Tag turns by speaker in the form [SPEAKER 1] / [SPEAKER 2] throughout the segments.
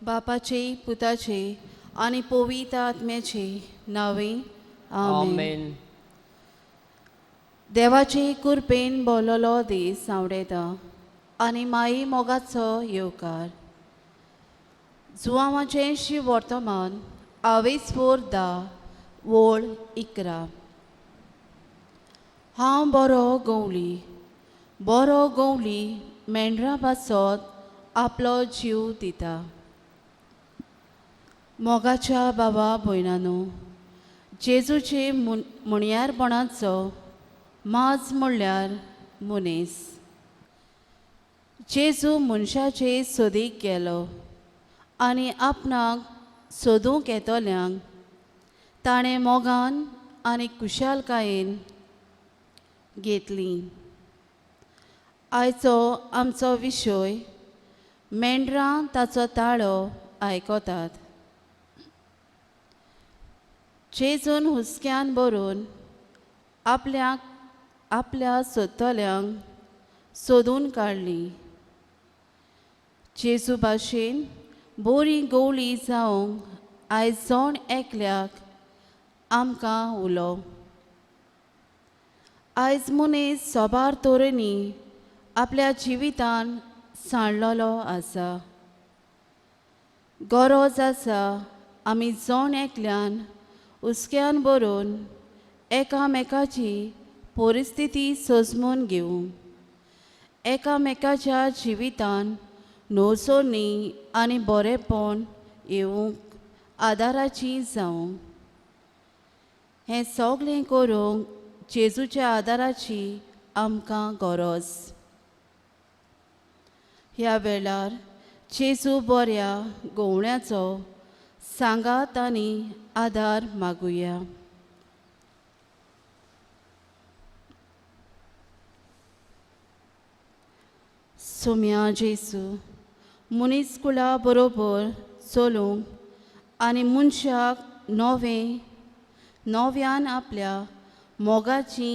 [SPEAKER 1] बापाचे पुताचे आनी पवित्र आत्म्याचे नांवे आमेन.
[SPEAKER 2] आमेन.
[SPEAKER 1] देवाचे कृपेन बोललो दीस सांवडेता आनी माई मोगाचो येवकार. जुवांवाचें शिव वर्तमान आवेस 4:10 वोळ 11. हांव बरो गवळी, बरो गवळी मेंढरा पासत आपलो जीव दिता. मोगाच्या बाबा भयणानो, जेजूचे म्हणयारपणाचो माज म्हणल्यार मनीस. जेजू मनशाचे सोदीक गेलो आनी आपणाक सोदूंक येतल्यांक ताणें मोगान आनी कुशालकायेन घेतली. आयचो आमचो विशय मेंढरां ताचो ताळो आयकतात. जेजून हुस्क्यान भरून आपल्याक आपल्या सोदतल्यांक सोदून काडली. जेजू भाशेन बरी गवळी जावंक आयज जण एकल्याक आमकां उलो. आयज मनीस सोबार तरेनी आपल्या जिवितान सांडलेलो आसा. गरज आसा आमी जण एकल्यान हुस्क्यान भरून एकामेकाची परिस्थिती सोजमून घेवं, एकामेकाच्या जिवितान नवसोनी आनी बरेंपण येवंक आदाराची जावं. हें सगळें करूंक जेजूच्या आदाराची आमकां गरज. ह्या वेळार जेजू बऱ्या गवण्याचो सांगात आनी आदार मागुया. सोम्या जेजू, मनीस कुळा बरोबर चलूंक आनी मनशाक नवें नव्यान आपल्या मोगाची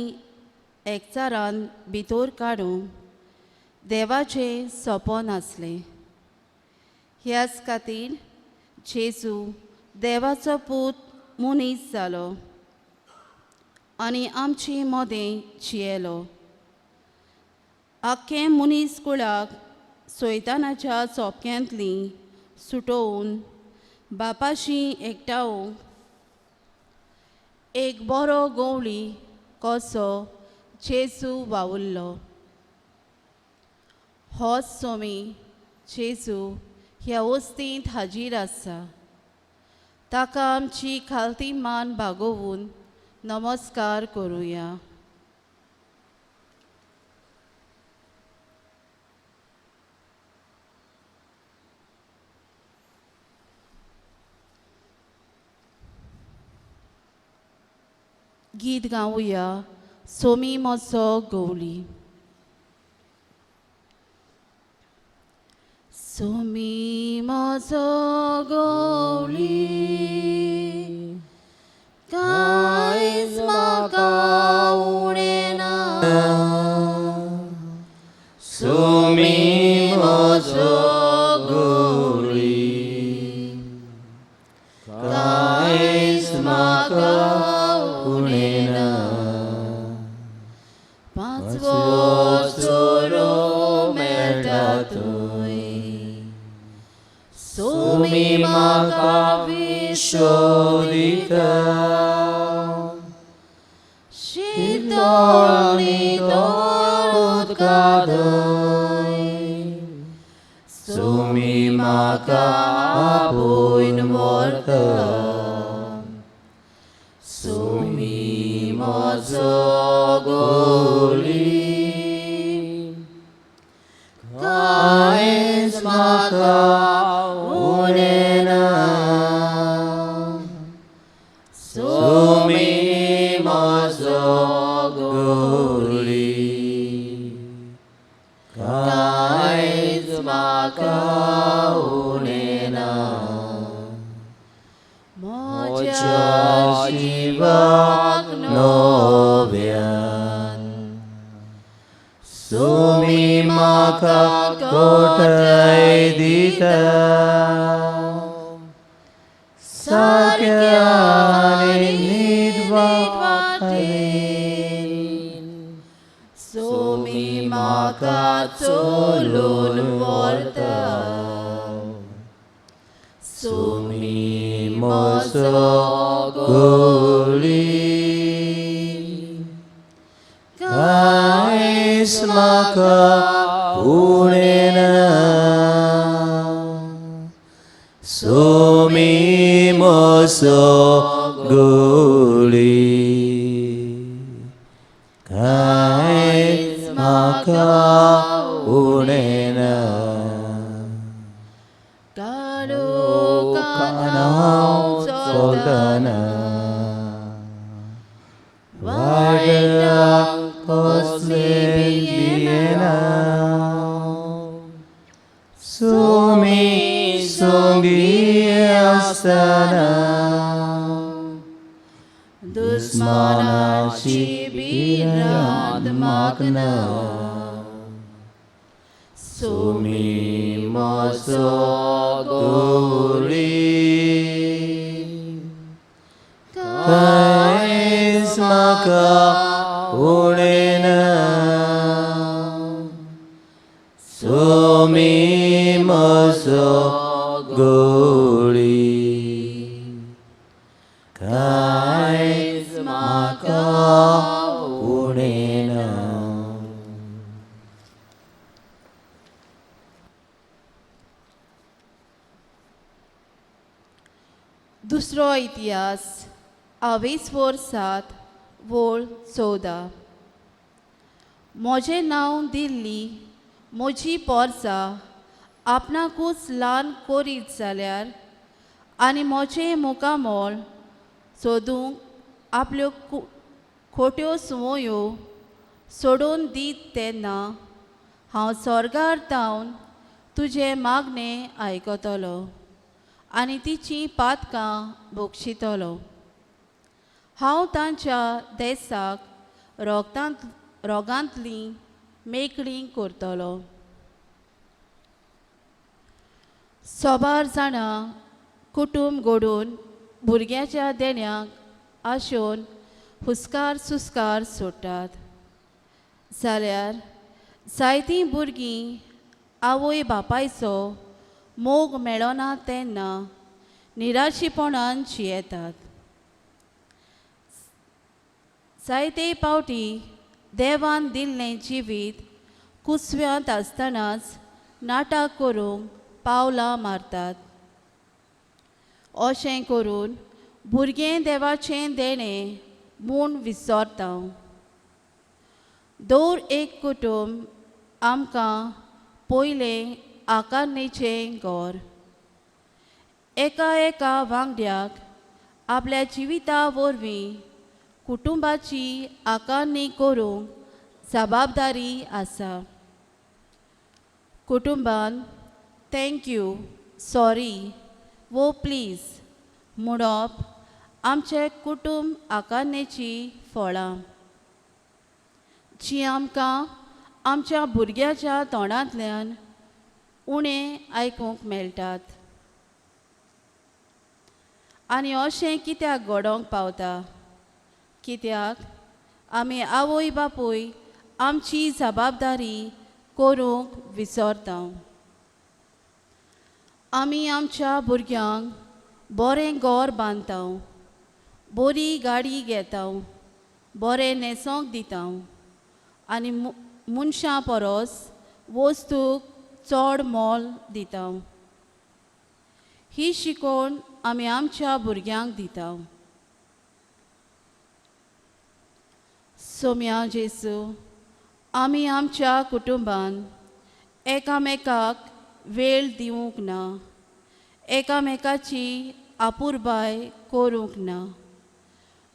[SPEAKER 1] एकचारान भितर काडूंक देवाचें सपन आसलें. ह्याच खातीर जेजू देवाचो पूत मनीस जालो आनी आमचे मदें जियेलो. आख्खें मनीस कुळाक सैतानाच्या चोपक्यांतली सुटोवन बापाशी एकठावूंक एक बरो गवळी कसो जेजू वावुरलो. होच सोमी जेजू ह्या वस्तींत हाजीर आसा. ताका आमची खालती मान बागोवन नमस्कार करुया. गीत गावया सोमी म्हजो गवळी. सोमी म्हजो गवळी कांयच म्हाका उणें ना.
[SPEAKER 3] सोमी म्हजो गवळी कांयच म्हाका उणें ना.
[SPEAKER 1] पांचवो चोरो मेळटा थंय
[SPEAKER 3] सोमी म्हाका विशो दिता.
[SPEAKER 1] शितळ नितळ उदका धंय
[SPEAKER 3] सोमी म्हाका आपोवन व्हरता. सोमी म्हजो गवळी कांयच म्हाका उणें ना. सोमी म्हजो गवळी कांयच म्हाका उणें ना.
[SPEAKER 1] म्हज्या
[SPEAKER 3] म्हज्या जिवाक नव्यान सोमी म्हाका कोटय दिता. सारक्या आनी न्हीद वाटेन
[SPEAKER 1] सोमी म्हाका चलून व्हरता
[SPEAKER 3] सुमी म्हजो गोली कांयच म्हाका उणें ना सुमी म्हजो गोली कांयच म्हाका उणें ना
[SPEAKER 1] काळोखान हांव
[SPEAKER 3] चलतना वायटाक कसलें भियेना सुमी संगी आसतना
[SPEAKER 1] दुस्मानाची भिरांत म्हाका ना
[SPEAKER 3] सुमी म्हजो गोली कांयच म्हाका उणें ना सुमी म्हजो गोली कांयच म्हाका उणें ना.
[SPEAKER 1] दुसरो इतिहास आवेसवोर 7 वोळ 14. म्हजें नांव दिल्ली म्हजी पोरसां आपणाकूच ल्हान करीत जाल्यार आनी म्हजें मुखामळ सोदूंक आपल्यो खोट्यो सुवयो सोडून दीत तेन्ना हांव स्वर्गार तावन तुजें मागणें आयकतलो आनी तिचीं पातकां बक्षितलो. हांव तांच्या देसाक रोगांतलीं मेकळीं करतलो. सोबार जाणां कुटूंब घडून भुरग्याच्या देण्याक आशोवन हुस्कार सुस्कार सोडटात जाल्यार जायतीं भुरगीं आवय बापायचो मोग मेळना तेन्ना निराशीपणान जियेतात. जायते पावटी देवान दिल्लें जिवीत कुसव्यांत आसतनाच नाटक करूंक पावलां मारतात. अशें करून भुरगें देवाचें देणें म्हूण विसरता. दर एक कुटुंब आमकां पयलें आकारणेचें घर. एका एका वांगड्याक आपल्या जिविता वरवीं कुटुंबाची आकारणी करूंक जबाबदारी आसा. कुटुंबान thank you, sorry वो प्लीज म्हणप आमचे कुटुंब आकारणेची फळां जी आमकां आमच्या भुरग्याच्या तोंडांतल्यान उणें आयकूंक मेळटात. आनी अशें कित्याक घडोवंक पावता? कित्याक आमी आवय बापूय आमची जबाबदारी करूंक विसरता. आमी आमच्या भुरग्यांक बरें घर बांदता, बरी गाडी घेता, बरें न्हेसोंक दिता आनी मनशां परस वस्तूक चड मोल दिता. ही शिकवण आमी आमच्या भुरग्यांक दिता. सोम्या जेसू, आमी आमच्या कुटुंबान एकामेकाक वेळ दिवंक ना, एकामेकाची आपुरबाय करूंक ना,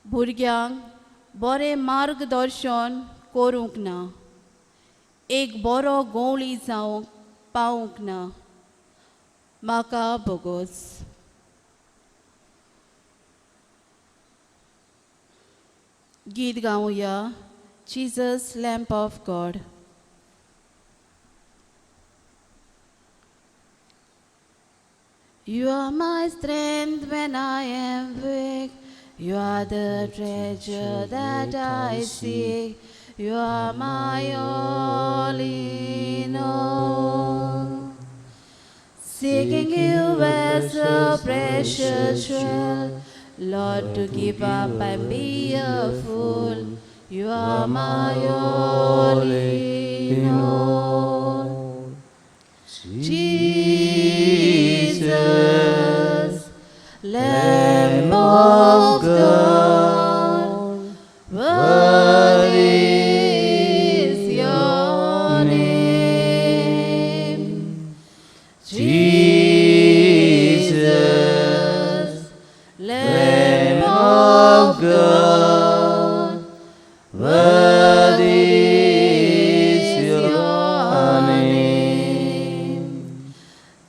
[SPEAKER 1] भुरग्यांक बरें मार्गदर्शन करूंक ना, एक बरो गवळी जावंक पावूंक ना. म्हाका भोगोस. गीत गावया, Jesus lamp of God. You are my strength when I am weak. You are the treasure that I seek. You are my all in all. Seeking you as a precious jewel, Lord, to give up and be a fool. You are my all in all. Jesus, Lamb of God, worthy is your name. Jesus, Lamb of God,
[SPEAKER 3] worthy
[SPEAKER 1] is your name.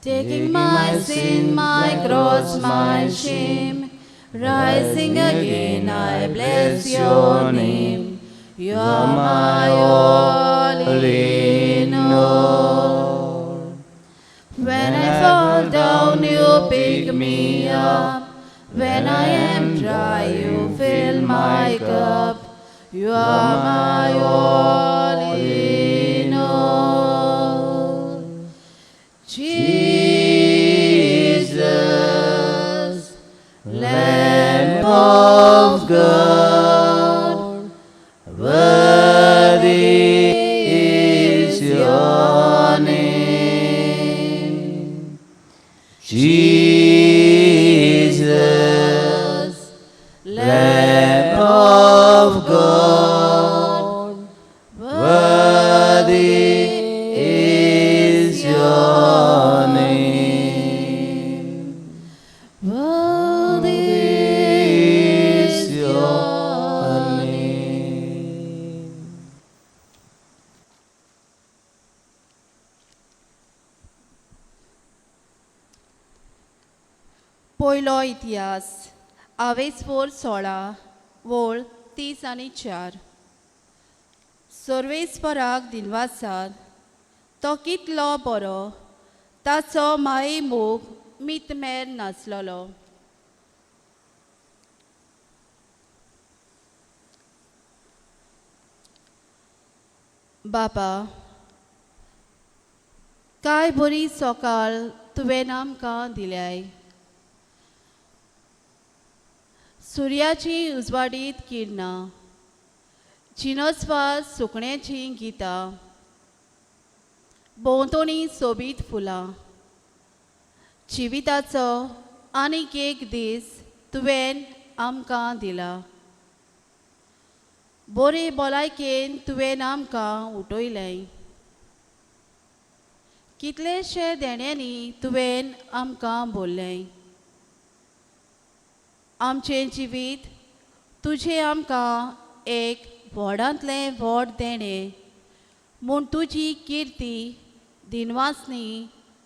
[SPEAKER 1] Taking my sin, my cross, my shame, rising again, I bless your name. You are my all in all. When I fall down, you pick me up. When I am dry, you fill my cup. You are my all in all. Jesus, Lamb of God,
[SPEAKER 3] worthy is your name. Jesus, Lamb of God, worthy is your name.
[SPEAKER 1] Worthy
[SPEAKER 3] Is
[SPEAKER 1] is
[SPEAKER 3] your
[SPEAKER 1] your
[SPEAKER 3] name.
[SPEAKER 1] पयलो इतिहास आवेसफोर 16 वोळ 30 आनी 4. सर्वेस्पराक दिनवासात, तो कितलो बरो, ताचो माये मोग मितमेर नासलेलो. बाबा, काय बरी सकाळ तुवें आमकां दिल्याय. सुर्याची उजवाडीत किरणां, जिनसवास सुकण्याचीं गितां, भोंवतणी सोबीत फुलां, जिविताचो आनीक एक दीस तुवें आमकां दिला. बरे भलायकेन तुवें आमकां उठयलें. कितलेशे देण्यांनी तुवें आमकां बोल्लें. आमचें जिवीत तुजें आमकां एक व्हडांतलें व्हड देणें म्हूण तुजी किर्ती दिनवासनी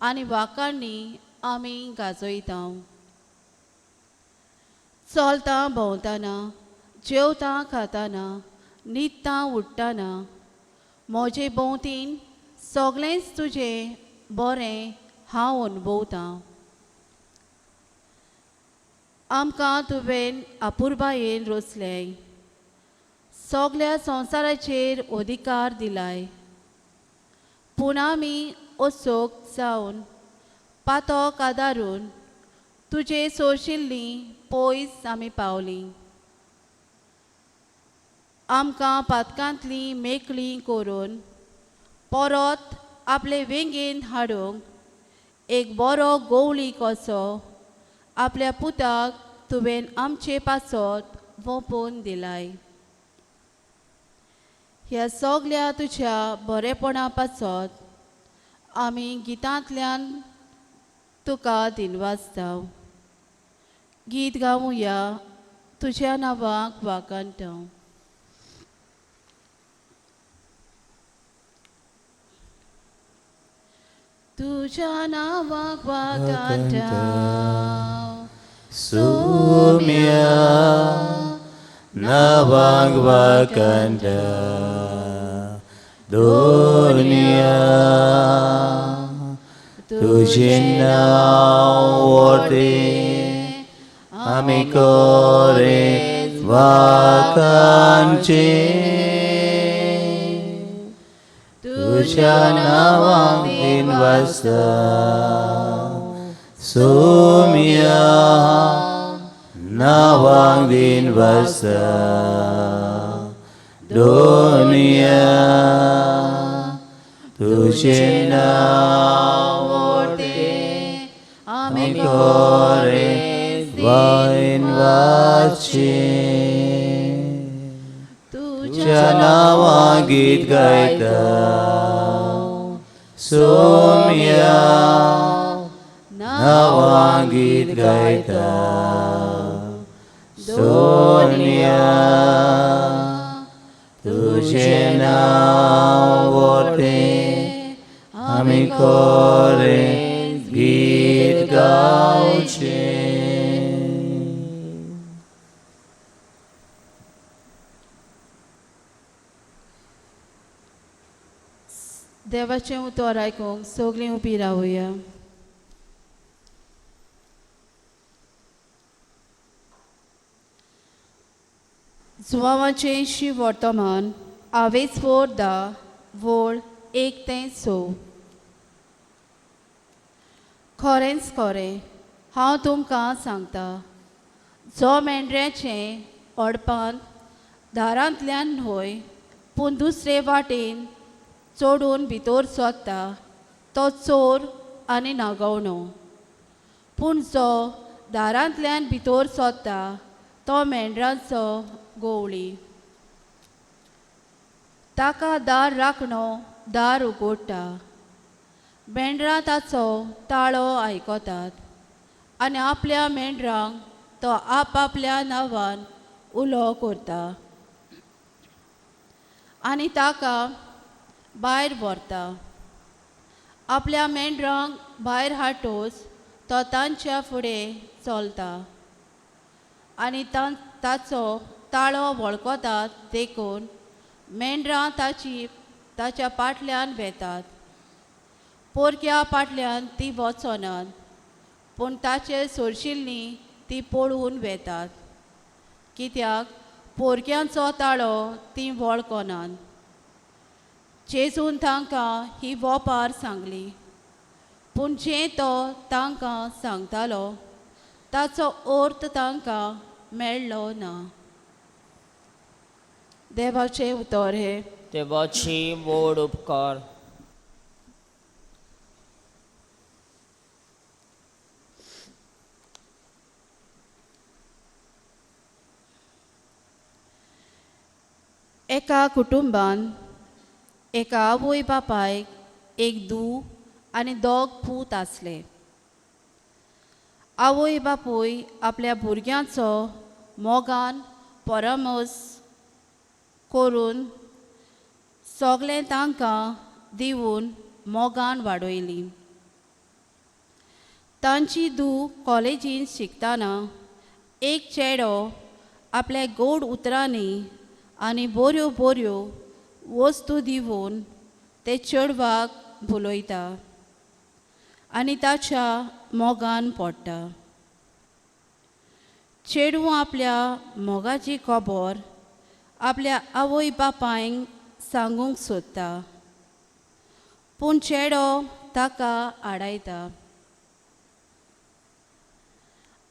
[SPEAKER 1] आनी वाखाणणी आमी गाजयता. चलता भोंवतना, जेवता खाताना, न्हिदता उठ्ठना, म्हजे भोंवतीन सगळेंच तुजें बरें हांव अनुभवतां. आमकां तुवें अपुरबायेन रचलें, सगळ्या संवसाराचेर अधिकार दिलाय. पूण आमी असोक जावन पातक आदारून तुजे सोशिल्लीं पयस आमी पावलीं. आमकां पातकांतलीं मेकळीं करून परत आपले वेंगेन हाडूंक एक बरो गोवळी कसो आपल्या पुताक तुवें आमचे पासत वोंपून दिलाय. ह्या सगल्या तुज्या बरेपणा पासत आमी गितांतल्यान तुका दिनवासता. गीत गावया तुज्या नांवाक वाखाणटा. तुज्या नांवाक वाखाणटा
[SPEAKER 3] सुम्या नांवाक वाखाणटा दुनिया तुजें नांव व्हडलें आमी कोरे वाकांचें तुज्या नांवाक दिनवासता सोम्या नांवाक दिनवासता दोनया तुजें नांव
[SPEAKER 1] व्हडलें आमी
[SPEAKER 3] आमी कोरे वाचें तुज्या नांवा गीत गायता सोम्या नांवा गीत गायता सोनिया तुजें नांव व्हडलें आमी कोरे गीत गावचें.
[SPEAKER 1] देवाचें उतर आयकूंक सगळीं उबी रावया. जुवांवाचें शी वर्तमान आवेज फोर धा वोळ 1 ते 6. खरेंच खरें हांव तुमकां सांगता, जो मेंढऱ्याचें ओडपान दारांतल्यान न्हय पूण दुसरे वाटेन चोडून भितर सोदता तो चोर आनी नागवणो, पूण जो दारांतल्यान भितर सोदता तो मेंढरांचो गोवळी. ताका दार राखणो दार उगडटा, मेंढरां ताचो ताळो आयकतात आनी आपल्या मेंढरांक तो आपआपल्या नांवान उलो करता आनी ताका भायर व्हरता. आपल्या मेंढरांक भायर हाडटोच तो तांच्या फुडें चलता आनी ताचो ताळो वळखतात, देखून मेंढरां ताच्या फाटल्यान वेतात. पोरक्या फाटल्यान ती वचनात, पूण ताचे सोरशिल्लीं ती पळून वेतात, कित्याक पोरक्यांचो ताळो ती वळखनात. जेजून तांकां ही वोपार सांगली, पूण जें तो तांकां सांगतालो ताचो अर्थ तांकां मेळ्ळो ना. देवाचें उतर हें.
[SPEAKER 2] देवाची व्हड उपकार.
[SPEAKER 1] एका कुटुंबान एका आवय बापायक एक धूव आनी 2 पूत आसले. आवय बापूय आपल्या भुरग्यांचो मोगान परामर्श करून सगळें तांकां दिवन मोगान वाडयली. तांची धूव कॉलेजींत शिकतना एक चेडो आपल्या गोड उतरांनी आनी बऱ्यो बऱ्यो वस्तू दिवन ते चेडवाक भुलयता आनी ताच्या मोगान पडटा. चेडूं आपल्या मोगाची खबर आपल्या आवय बापायक सांगूंक सोदता, पूण चेडो ताका आडायता.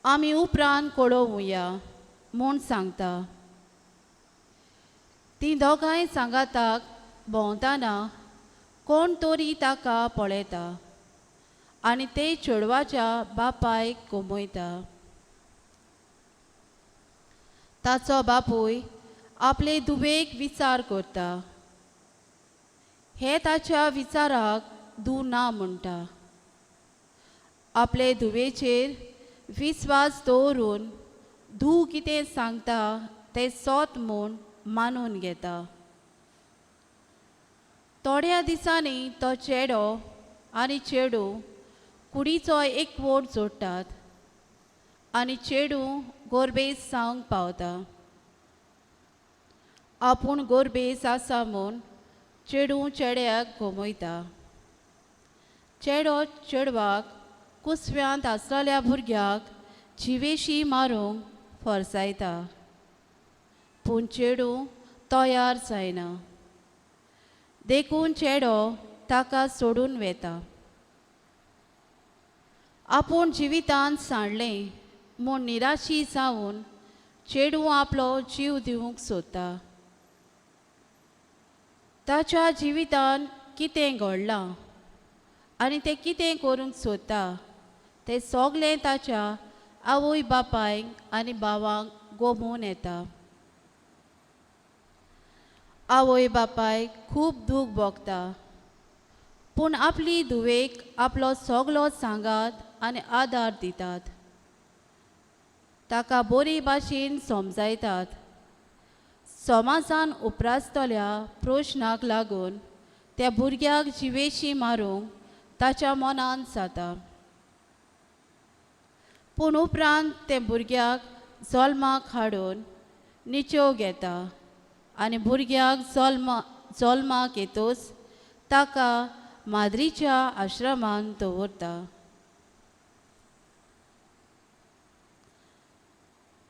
[SPEAKER 1] आमी उपरांत कळोवया म्हूण सांगता. ती दोगांय सांगाताक भोंवतना कोण तरी ताका पळयता आनी ते चेडवाच्या बापायक गमयता. ताचो बापूय आपले धुवेक विचार करता. हे ताच्या विचाराक धूव ना म्हणटा. आपले धुवेचेर विस्वास दवरून धूव कितें सांगता तें सोत म्हूण मानून घेता. थोड्या दिसांनी तो चेडो आनी चेडूं कुडीचो एकवट जोडटात आनी चेडूं गोरबेज जावंक पावता. आपूण गोरबेज आसा म्हूण चेडूं चेड्याक गमयता. चेडो चेडवाक कुसव्यांत आसलेल्या भुरग्याक जिवेशी मारूंक फोर्सायता, पूण चेडूं तयार जायना, देखून चेडो ताका सोडून वेता. आपूण जिवितांत सांडलें म्हूण निराशी जावन चेडूं आपलो जीव दिवंक सोदता. ताच्या जिवितांत कितें घडलां आनी तें कितें करूंक सोदता तें सगलें ताच्या आवय बापायक आनी भावांक गोमून येता. आवय बापायक खूब दूख भोगता, पूण आपली धुवेक आपलो सगलो सांगात आनी आदार दितात, ताका बरी भाशेन समजायतात. समाजान उप्रासतल्या प्रश्नाक लागून त्या भुरग्याक जिवेशी मारूंक ताच्या मनान जाता, पूण उपरांत ते भुरग्याक जल्माक हाडून निचेव घेता आनी भुरग्याक जल्माक येतच ताका माद्रीच्या आश्रमान दवरता.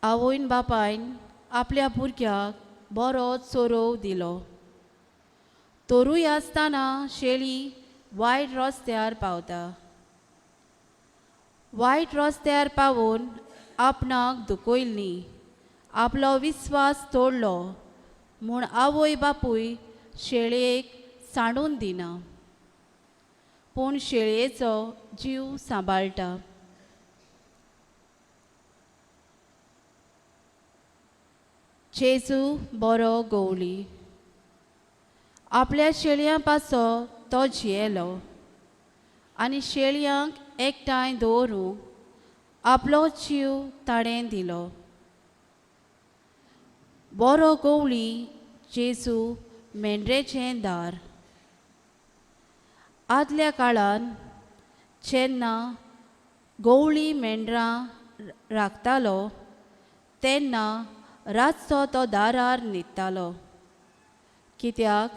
[SPEAKER 1] आवयन बापायन आपल्या भुरग्याक बरो चोरोव दिलो, तरूय आसतना शेळी वायट रस्त्यार पावता. वायट रस्त्यार पावून आपणाक दुखयल्ली, आपलो विस्वास तोडलो म्हूण आवय बापूय शेळयेक सांडून दिना, पूण शेळयेचो जीव सांबाळटा. जेजू बरो गवळी आपल्या शेळयां पासो तो जियेलो आनी शेळयांक एकठांय दवरूंक आपलो जीव ताणें दिलो. बरो गवळी जेजू मेंढरेचें दार. आदल्या काळान जेन्ना गवळी मेंढरां राखतालो तेन्ना रातचो तो दारार न्हिदतालो, कित्याक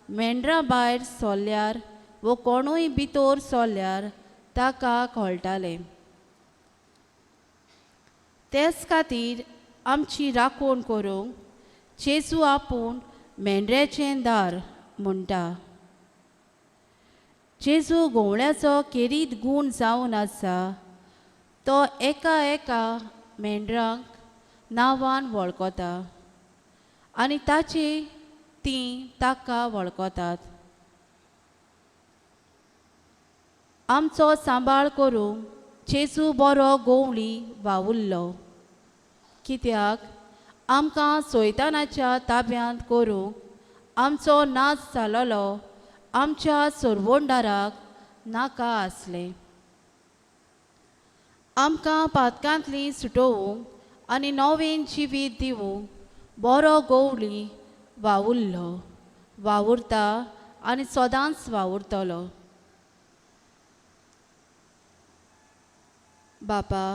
[SPEAKER 1] मेंढरां भायर सोल्ल्यार वो कोणूय भितर सोल्ल्यार ताका कळटालें. तेच खातीर आमची राखण करूंक जेजू आपूण मेंढऱ्याचें दार म्हणटा. जेजू गवळ्याचो खेरीत गूण जावन आसा, तो एका एका मेंढरांक नांवान वळखता आनी ताची तीं ताका वळखतात. आमचो सांबाळ करूंक जेजू बरो गवळी वावुरलो, कित्याक आमकां सैतानाच्या ताब्यांत करूंक आमचो नाच जालोलो आमच्या सरवणदाराक नाका आसलें. आमकां पातकांतली सुटोवंक आनी नवें जिवीत दिवंक बरो गवळी वावुरलो, वावुरता आनी सदांच वावुरतलो. बापा,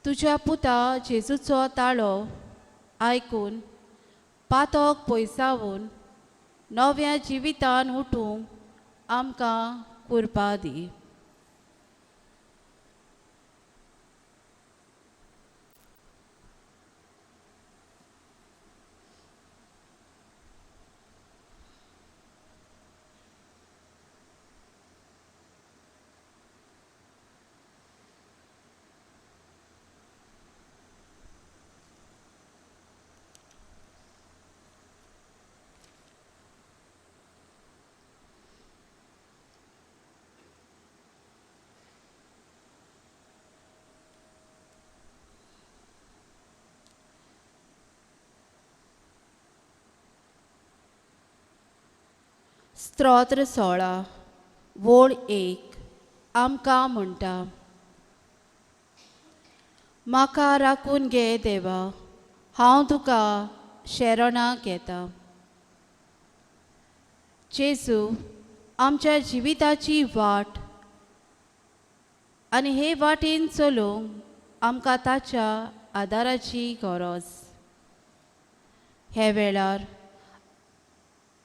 [SPEAKER 1] तुज्या पुता जेजूचो ताळो आयकून पातक पयसावन नव्या जिवितान उठूंक आमकां कुरपा दी. स्तोत्र 16 वोळ 1 आमकां म्हणटा, म्हाका राखून घे देवा, हांव तुका शरणाक येता. जेजू आमच्या जिविताची वाट आनी हे वाटेन चलूंक आमकां ताच्या आदाराची गरज. हे वेळार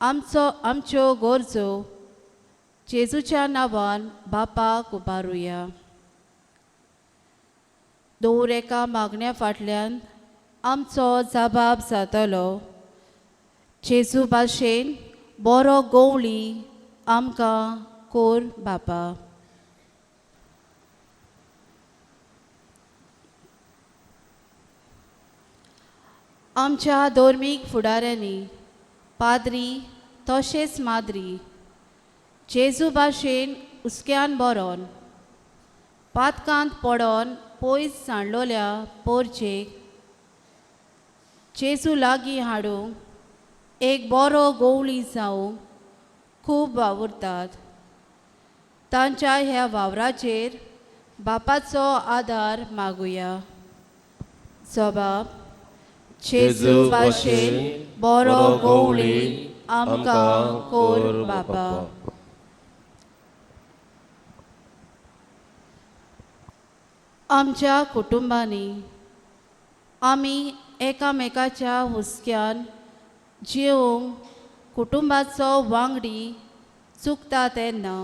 [SPEAKER 1] आमचो आमच्यो गरजो जेजूच्या नांवान बापाक उबारुया. दवर एका मागण्या फाटल्यान आमचो जबाब जातलो. जेजू भाशेन बरो गवळी आमकां कोर बापा. आमच्या धर्मीक फुडाऱ्यांनी पाद्री तशेंच माद्री जेजू भाशेन हुस्क्यान बरोन पातकांत पडोन पयस सांडलोल्या पोरचेक जेजू लागीं हाडूंक एक बरो गवळी जावंक खूब वावुरतात. तांच्या ह्या वावराचेर बापाचो आदार मागुया. जबाब जेजू भाशेन बरो गवळी आमकां कोर बापा. आमच्या कुटुंबांनी आमी एकामेकाच्या हुस्क्यान जिवंक कुटुंबाचो वांगडी चुकता तेन्ना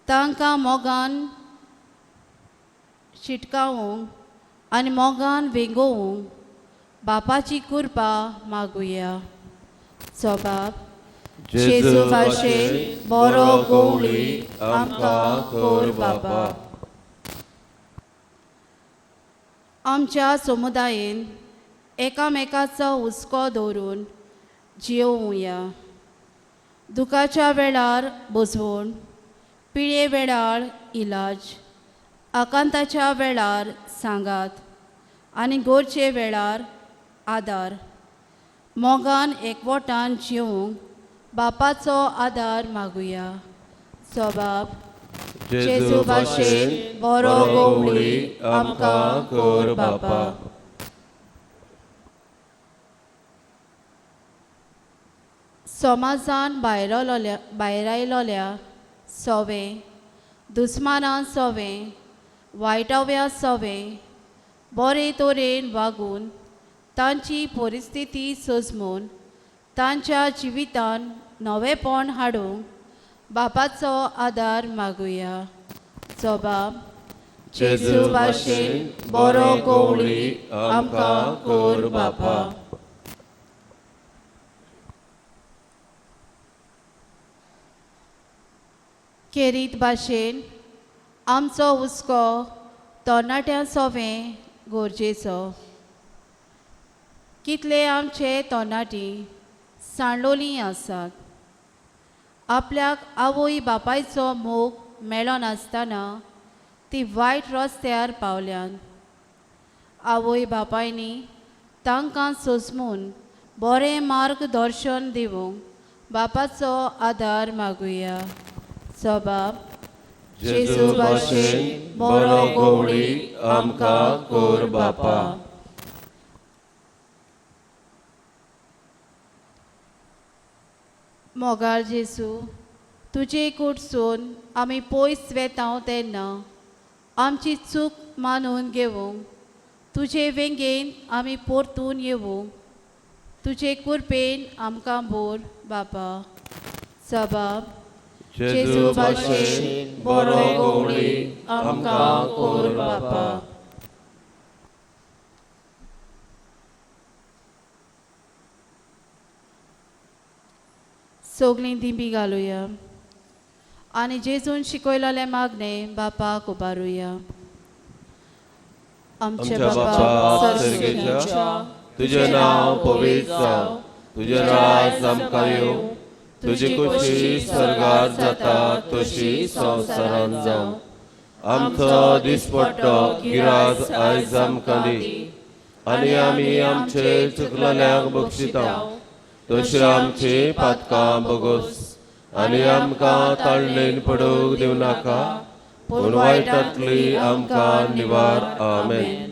[SPEAKER 1] तांकां मोगान शिटकावूंक आनी मोगान वेंगोवंक बापाची कृपा मागुया. जबाब जेजू भाशेन बरो गवळी आमकां कोर बापा. आमच्या समुदायेन एकामेकाचो हुस्को दवरून जियोवया. दुखाच्या वेळार बसवण, पिळे वेळार इलाज, आकांताच्या वेळार सांगात आनी गरजे वेळार आदार. मोगान एकवटान जिवंक बापाचो आदार मागुया. जबाब जेजू भाशेन बरो गवळी आमकां कोर बापा. समाजान भायरायलोल्या सोवे, दुस्मानां सोवे, वायटाव्या सोवे बरे तरेन वागून तांची परिस्थिती सोजमून तांच्या जिवितान नवेपण हाडूंक बापाचो आदार मागुया. जबाब जेजू भाशेन बरो गवळी आमकां कोर बापा. खेरीत भाशेन आमचो हुस्को तरणाट्यां सोवें गरजेचो. कितले आमचे तरणाटी सांडलोलीं आसात. आपल्याक आवय बापायचो मोग मेळनासतना ती वायट रस्त्यार पावल्यान. आवय बापायनी तांकां सोजमून बरें मार्गदर्शन दिवंक बापाचो आदार मागुया. जबाब जेजू भाशेन बरो गवळी आमकां कोर बापा. मोगाळ जेजू, तुजे कडसून आमी पयस वेता तेन्ना आमची चूक मानून घेवंक तुजे वेंगेन आमी परतून येवंक तुजे कृपेन आमकां बोर बापा. जबाब जेजू भाशेन बरो गवळी आमकां कोर बापा. सगळीं दिंबी घालुया आनी जेजून शिकयलेलें मागणें बापाक उबारुया. आमच्या बापा
[SPEAKER 3] सर्गेच्या, तुजें नांव पवित्र जावं, तुजें राज आमकां येवं, तुजी खुशी स्वर्गार जाता तशी संवसारांत जावं. आमचो दिसपट्टो गिराज आयज आमकां दी आनी आमी आमचे चुकलेल्यांक बक्षिता तशी आमची पातकां बगोस आनी आमकां ताळणेन पडूंक दिवं नाका, पूण वायटांतली आमकां निवार. आमेन.